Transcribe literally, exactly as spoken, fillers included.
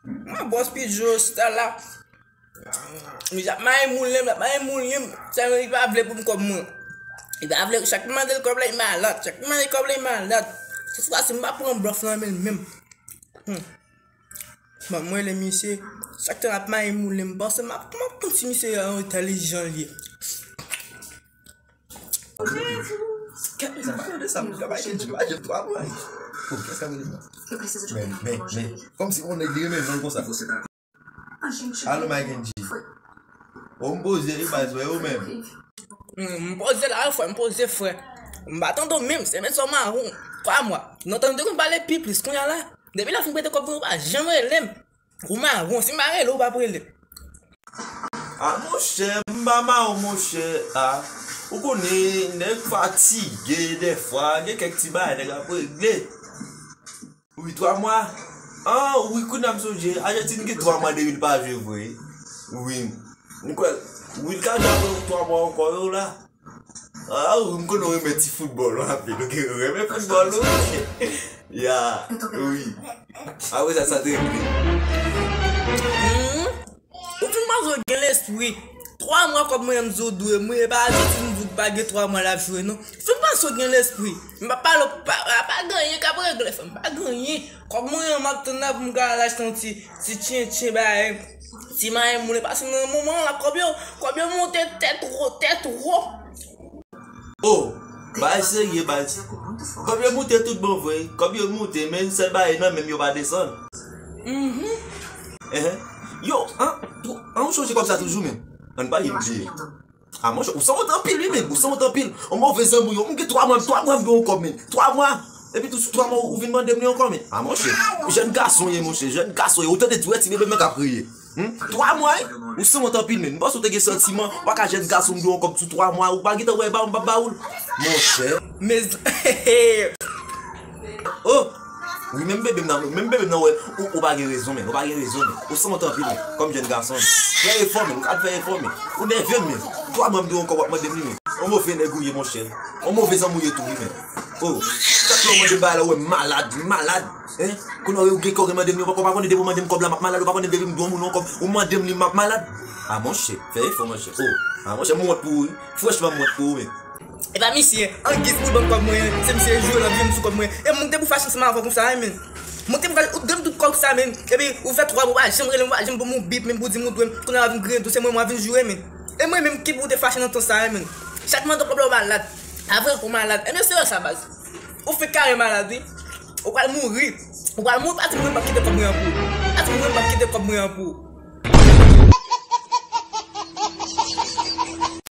Mwen bòs Pidjo, chita la. Li ap maye moulen m, li ap maye moulen m. Sèlman li pa vle pou m kòb mwen. Li pa vle, chak m mande l kòb la, li malad. Chak m mande l kòb la, li malad. Se swa si m pa pran blòf nan men l menm. Hmm. Bon, mwen rele misye, chak tan l ap maye moulen m, panse m ap, m ap konn si misye entèlijan li ye. Gade sa, gade sa, m travay Kendji, m pa jwenn twa mwa. Oh, kès ka vini la? Men, men, men, kòmsi on nèg li renmen jwenn konsa. Alo, Mike Kendji. Oh, m poze, li baz, wè, ou menm. Hmm, m poze la, frè, m poze, frè. M pa tande w menm, se menm sa w mawon. Twa mwa. Nou tande konn pale pi plis, kounye a la. Depi la fin prete kòb mwen, ou pa janm rele m. Ou mawon, si m pa rele w, ou p ap rele m. Ah, monchè, m pa mawon, monchè. Ah, ou konnen, nèg fatige, dèfwa, gen kèk ti bagay nèg ap regle. Wi, twa mwa. Ah, wi, kounye a m sonje, Ajantin gen twa mwa depi l pa jwe vre. Wi. M kwè, wi, l ka jwe apre twa mwa ankò, yo la. Ah, wi, m konnen w renmen ti foutbòl, w anpil. Ok, w renmen foutbòl, wi. Ya, wi. Apre sa, sa te regle. Hmm? Ou fin panse w gen lespri. Twa mwa kòb mwen an m di w dwe mwen, e pa di m di w pa gen twa mwa l ap jwe, non. Ou fin panse w gen lespri. M pa pale w, pa, pa, pa gen anyen k ap regle, frè m, pa gen anyen. Kòb mwen an m ap tann la pou m ka al achte yon ti, ti tchentchen, bagay, ti mayen moulen, paske nan moman an la, kòb yo, kòb yo monte tèt wo, tèt wo. Oh, bagay serye, baz. Kòb yo moute tout bon vre. Kòb yo moute, men sèl bagay nan menm yo pa desann. Mhm. Ehe. Yo, an, an, ou chonje kòb sa toujou, men. Ann pa bliye. Ah, monchè, ou sanwont anpil, wi, men. Ou sanwont anpil. On move zanmi, yo. M gen twa mwa, twa mwa m gen yon kòb, men. Twa mwa. Epi tou sou twa mwa, ou vin mande m li ankò, men. Ah, monchè. Jèn gason ye, monchè. Jèn gason ye. Ou tande di wè ti bebe m nan k ap kriye. Hmm? Twa mwa, wi? Ou sanwont anpil, men. M panse w te gen santiman. Ou pa ka jèn gason m gen yon kòb sou twa mwa. Ou pa gentan wè ba w, m p ap ba ou l. Monchè. Mez-, oh! Wi, menm bebe m nan, menm bebe m nan, wè. Ou, ou pa gen rezon, men. Ou pa gen rezon, men. Ou sanwont anpil, men. Kòm jèn gason, men. Fè efò, men. Ou ka fè efò, men. Ou nève m, men. Twa mwa m gen yon kòb w ap mande m li, men. On move nèg ou ye, monchè. On move zanmi w ye tou, wi, men. Oh, chak lè w mande m bagay la, ou wè m malad, m malad. Hein? Kounye a ou gen kòb ou mande m li, ou pa konnen depi w mande m kòb la, m ap malad, ou pa konnen depi m dwe moun yon kòb, ou mande m li, m ap malad. Ah, monchè, fè efò, monchè. Oh, ah, monchè, m wont pou ou, wi. Franchman, m wont pou ou, men. E pa misye, an giz pou l ban m kòb mwen, se misye jwe, l ap jwe m sou kòb mwen. E moun te pou fache ansanm avè w konsa, wi, men. Moun te pou fache, ou dwe m tout kòb sa, men. Epi, ou fè twa mwa, ou pa janm rele m, ou pa janm ban m yon bip, men pou di m ou dwe m. Kounye a la vin griyen tou, se mwen, mwen vin joure, men. E mwen menm ki pou te fache nan tan sa a, men. Chak mande kòb la ou malad. Pa vre, ou malad. Ebyen, se sa, baz. Ou fenk kare malad, wi. Ou pral mouri. Ou pral mouri, pa di moun m p ap kite kòb mwen an pou ou. Pa di moun m p ap kite kòb mwen an pou ou.